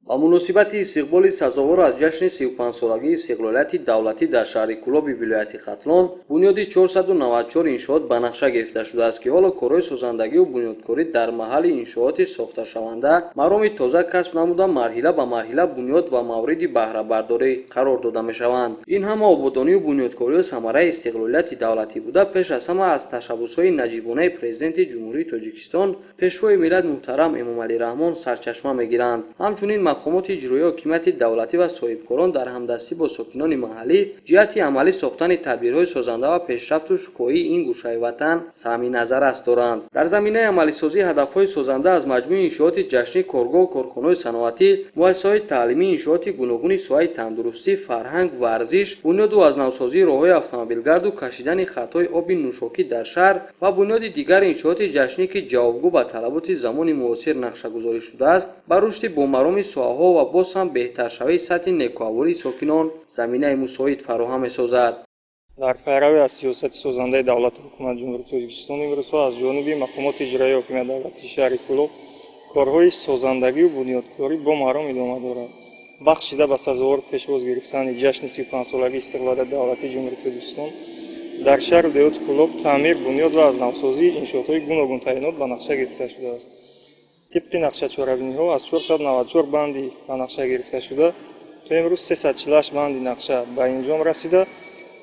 Ба муносибати истиқболи сазовор аз ҷашни 35-солагии истиқлолияти давлатӣ дар шаҳри Кӯлоби вилояти Хатлон бунёди 494 иншоот ба нақша гирифта шудааст, ки ҳоло корҳои созандагиву бунёдкорӣ дар маҳалли иншооти сохташаванда мароми тоза касб намуда, марҳила ба марҳила бунёд ва мавриди баҳрабардорӣ қарор дода мешаванд. Ин ҳама ободонию бунёдкориҳо самараи истиқлолияти давлатӣ буда, пеш аз ҳама аз ташаббусҳои наҷибонаи Президенти Ҷумҳурии Тоҷикистон, Пешвои миллат муҳтарам Эмомалӣ Раҳмон сарчашма мегиранд. Ҳамчунин мақомоти иҷроии ҳокимияти давлатӣ ва соҳибкорон дар ҳамдастӣ бо сокинони маҳаллӣ ҷиҳати амалӣ сохтани тадбирҳои созанда ва пешрафту шукӯҳии ин гӯшаи ватан саҳми назаррас доранд. Дар заминаи амалисозии ҳадафҳои созанда аз маҷмӯи иншооти ҷашнӣ, коргоҳу корхонаҳои саноатӣ, муассисаҳои таълимӣ, иншооти гуногуни соҳаи тандурустӣ, фарҳанг, варзиш, бунёду аз навсозии роҳҳои автомобилгарду кашидани хатҳои оби нӯшокӣ дар шаҳр ва бунёди дигар иншооти ҷашнӣ, ки ҷавобгӯ ба талаботи замони муосир нақшагузорӣ шудааст, ба рушди бомароми соҳаҳо ва боз ҳам беҳтаршавии сатҳи некӯаҳволии сокинон заминаи мусоид фароҳам месозад. Дар пайравӣ аз сиёсати созандаи давлату ҳукумати Ҷумҳурии Тоҷикистон имрӯзҳо аз ҷониби мақомоти иҷроии ҳокимияти давлатии шаҳри Кӯлоб корҳои созандагию бунёдкорӣ бо маром идома дорад. Бахшида ба сазовор пешвоз гирифтани ҷашни 35-солагии истиқлолияти давлатии Ҷумҳурии Тоҷикистон дар шаҳру деҳоти Кӯлоб таъмир, бунёд ва аз навсозии иншоотҳои гуногунтаъинот ба нақша гирифта шудааст. Тибқи нақшачорабиниҳо, аз 494 банди ба нақша гирифташуда то имрӯз 348 банди нақша ба анҷом расида,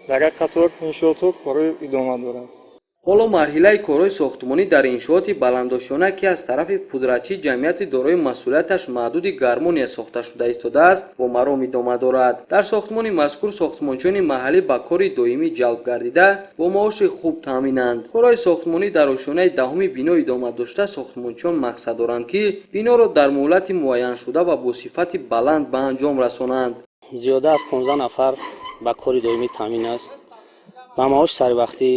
дар як қатор иншоотҳо корҳо идома дорад. Ҳоло марҳилаи корҳои сохтмонӣ дар иншооти баландошёна, ки аз тарафи пудрачӣ ҷамъияти дорои масъулияташ маҳдуди «Гармония» сохта шуда истодааст, бо маром идома дорад. Дар сохтмони мазкур сохтмончиёни маҳаллӣ ба кори доимӣ ҷалб гардида, бо маоши хуб таъминанд. Корҳои сохтмонӣ дар ошёнаи даҳуми бино идома дошта, сохтмончиён мақсад доранд, ки биноро дар муҳлати муайяншуда ва бо сифати баланд ба анҷом расонанд. Зиёда аз 15 нафар ба кори доимӣ таъмин аст, ба маош саривақтӣ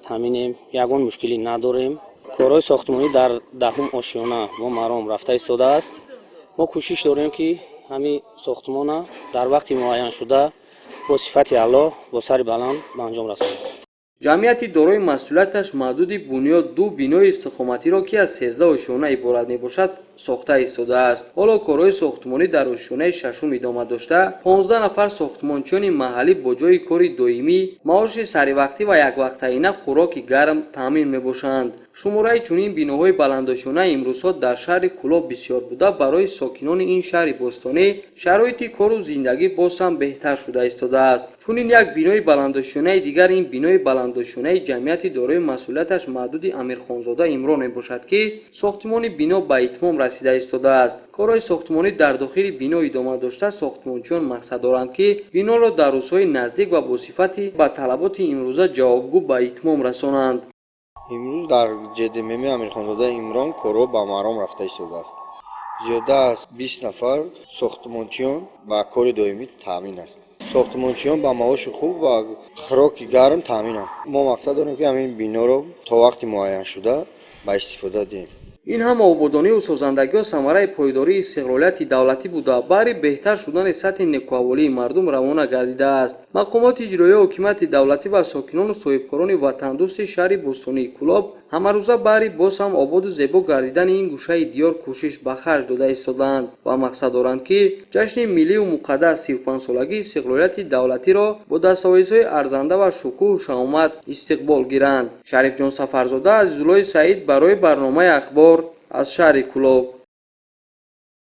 таъминем, ягон мушкилӣ надорем. Корҳои сохтмонӣ дар даҳум ошёна бо маром рафта истодааст. Мо кӯшиш дорем, ки ҳамин сохтмона дар вақти муайяншуда, бо сифати аъло, бо сари баланд ба анҷом расонем. Ҷамъияти дорои масъулияташ маҳдуди «Бунёд» ду бинои истиқоматиро, ки аз 13 ошёна иборат мебошад, сохта истодааст. Ҳоло корҳои сохтмонӣ дар ошёнаи шашум идома дошта, 15 нафар сохтмончиёни маҳаллӣ бо ҷойи кори доимӣ, маоши саривақтӣ ва яквақтаина хӯроки гарм таъмин мебошанд. Шумораи чунин биноҳои баландошёна имрӯзҳо дар шаҳри Кӯлоб бисёр буда, барои сокинони ин шаҳри бостонӣ шароити кору зиндагӣ боз ҳам беҳтар шуда истодааст. Чунин як бинои баландошёнаи дигар ин бинои баландошёнаи ҷамъияти дорои масъулияташ маҳдуди Амирхонзода Имрон мебошад, ки сохтмони бино ба итмом расида истодааст. Корҳои сохтмонӣ дар дохили бино идома дошта, сохтмончиён мақсад доранд, ки биноро дар рӯзҳои наздик ва бо сифати ба талаботи имрӯза ҷавобгӯ ба итмом расонанд. Имрӯз дар ҶДММ Амирхонзода Имрон корҳо ба маром рафта истодааст. Зиёда аз 20 нафар сохтмончиён ба кори доимӣ таъмин аст. Сохтмончиён ба маоши хуб ва хӯроки гарм таъминанд. Мо мақсад дорем, ки ҳамин биноро то вақти муайяншуда ба истифода диҳем. Ин ҳама ободониву созандагиҳо самараи пойдории истиқлолияти давлатӣ буда, баҳри беҳтар шудани сатҳи некӯаҳволии мардум равона гардидааст. Мақомоти иҷроияи ҳокимияти давлатӣ ва сокинону соҳибкорони ватандӯсти шаҳри бостонии Кӯлоб ҳамарӯза баҳри боз ҳам ободу зебо гардидани ин гӯшаи диёр кӯшиш ба харҷ дода истодаанд ва мақсад доранд, ки ҷашни миллию муқаддас, 35-солагии истиқлолияти давлатиро бо дастовезҳои арзанда ва шукӯҳу шаҳомат истиқбол гиранд. Шарифҷон Сафарзода, Азизуллои Саид барои барномаи «Ахбор» аз шаҳри Кӯлоб.